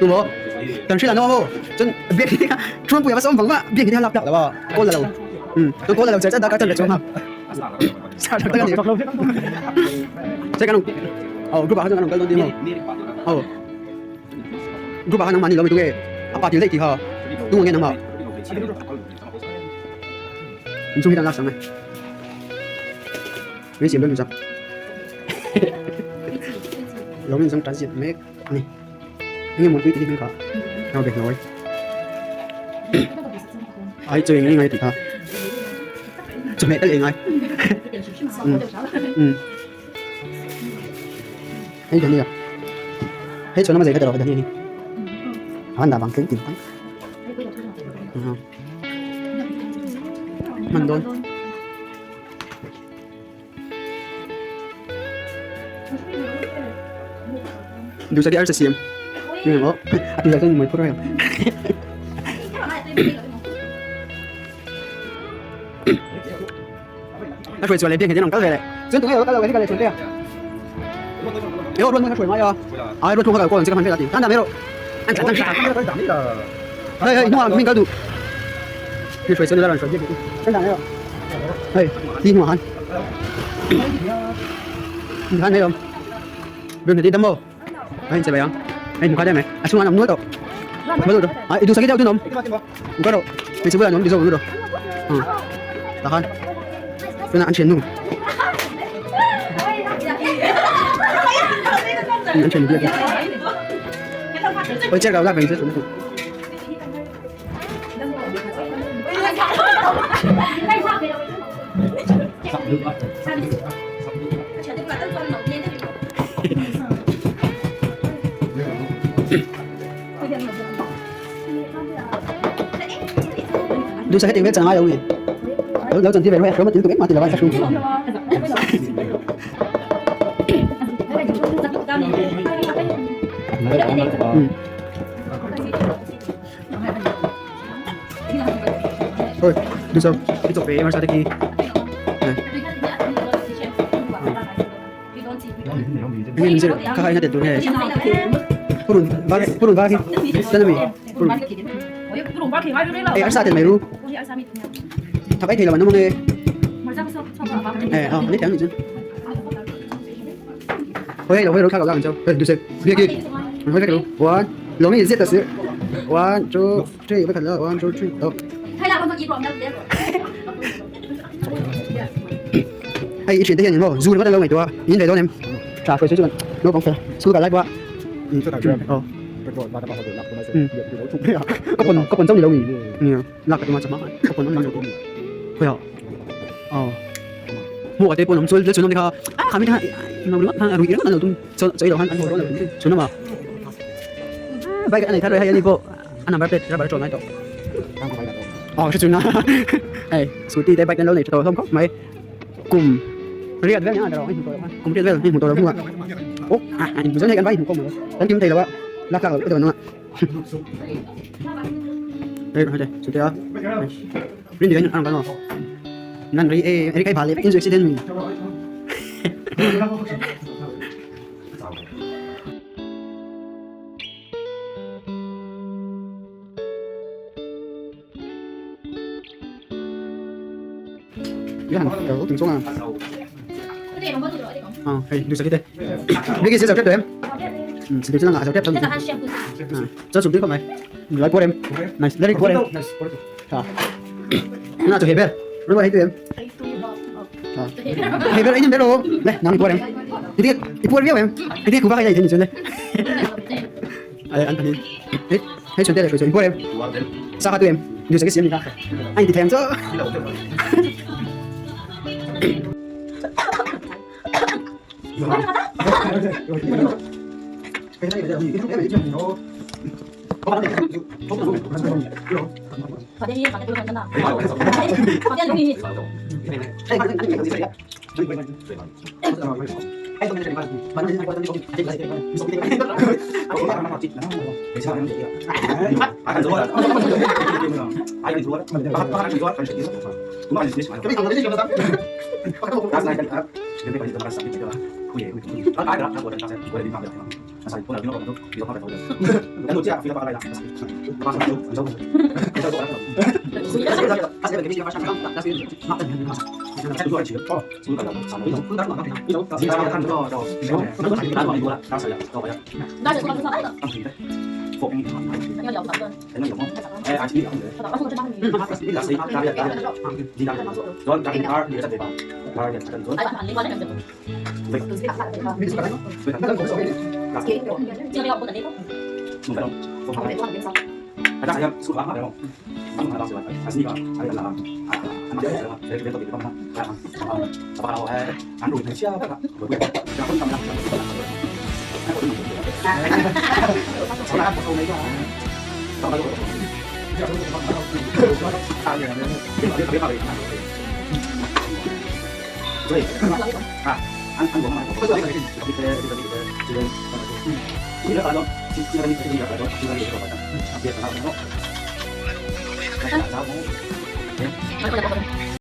Tumaw kan hrilh an awm aw chuan biak hi Trumpui a va sawm vang vang biak hi a lak tlak lo a call la lo um chuan call la lo che chuan darkar chan leh chuang nghal sar tak tak a ni che kan aw group ah khan chuan kan rawn kal dawn tih maw aw group ah khan nangmah ni lo mi tunge a pa til daih tih kha tunge nge nangmah inchhung hi tan lak sang e. Min siam dawn zak lo min zawng tan zet mek a ni enge maw tui tih hi hming kha a be hlawi ai chu eng ngai tih kha chawhmeh tal eng ngai um um hei dhania hei chhuan lama zei kha tawh dhania hi a han dah vang tling tin tang hman dawn. Duhsakhi arsa siam aw a tih chuan mai phur ang a hruai chuan leh biak hian an kal ve leh chuan tunge lo kal lo hi ka leh chhun te a e aw ruat hmun a hruai ngai a ai ruat hmun kha kal kawl ang che ka hman vel a ti tan dah mai rawh an tlan hei hei hnungah min kal duh hei hruai chuan nula rawn hruai biak tan dah mai rawh hei ti hnungah khan khan hei awm biak hna ti dam maw a in che mai ang hei hmu kha deuh mai a chhungah an awm nual tawh nual tawh a i duhsak hi deuh tun awm ka rawh hmeichhe bulah an awm ti zawk ang rawh tah khan tunah an thiannu an thiannu biak ôi chết rồi ra về chết rồi Duhsak heti vel chang ai lo nge lo lo chan ti ve rawh hroma til tuk em ma ti lo ai thung Ôi, duhsak i chawp ve marsa te khi Enge min zir kha kha eng a tel tur nge purun var purun var hi chuan ami purun eh arsa tel mai ru thak ei thei lo an awm ange eh aw ani thei ang nih chuan hawi hei lo hawi ro thla lo la ang cheu hei duhsek biak hi an hawi vek lo one lo nge zet ta si one two three vek khat lo one two three oh Hei i thiante hian eng maw zu ringawt an lo ngaihtuah a in ve dawn em? Tha hruai chu chuan naupang fel school kal lai pawh a aw ka pawn ka pawn chauh ni lo mi nia lak ka tum a chawhma ka pawn awm lo khawiah aw hmuh te pawn awm chuan chhun awm te kha kha mi te kha englo ringawt khan a ruih ringawt an lo tum chuan chawi lo khan an haw dawn lo chhun awm a bike a nei thar hei ani pawh a number plate rubber a chawl ngai tawh aw hre chunga hei scooty te bike te an lo nei tha tawh hlawm khawp mai kum riat vel nia tawh kum riat vel hei hmu tawh lo hnuah oh ah in hmu zel hei kan vai hmu khawm lo kan kim thei lo a lak tlak loh dawn a hei hei chute a rin dian ang kan nan ri e ri kai bhale in accident mi Hei chhunte leh hruai chu in puar em? Sa kha tu em? Duhsak i siam ni kha. A inti thei ang chu.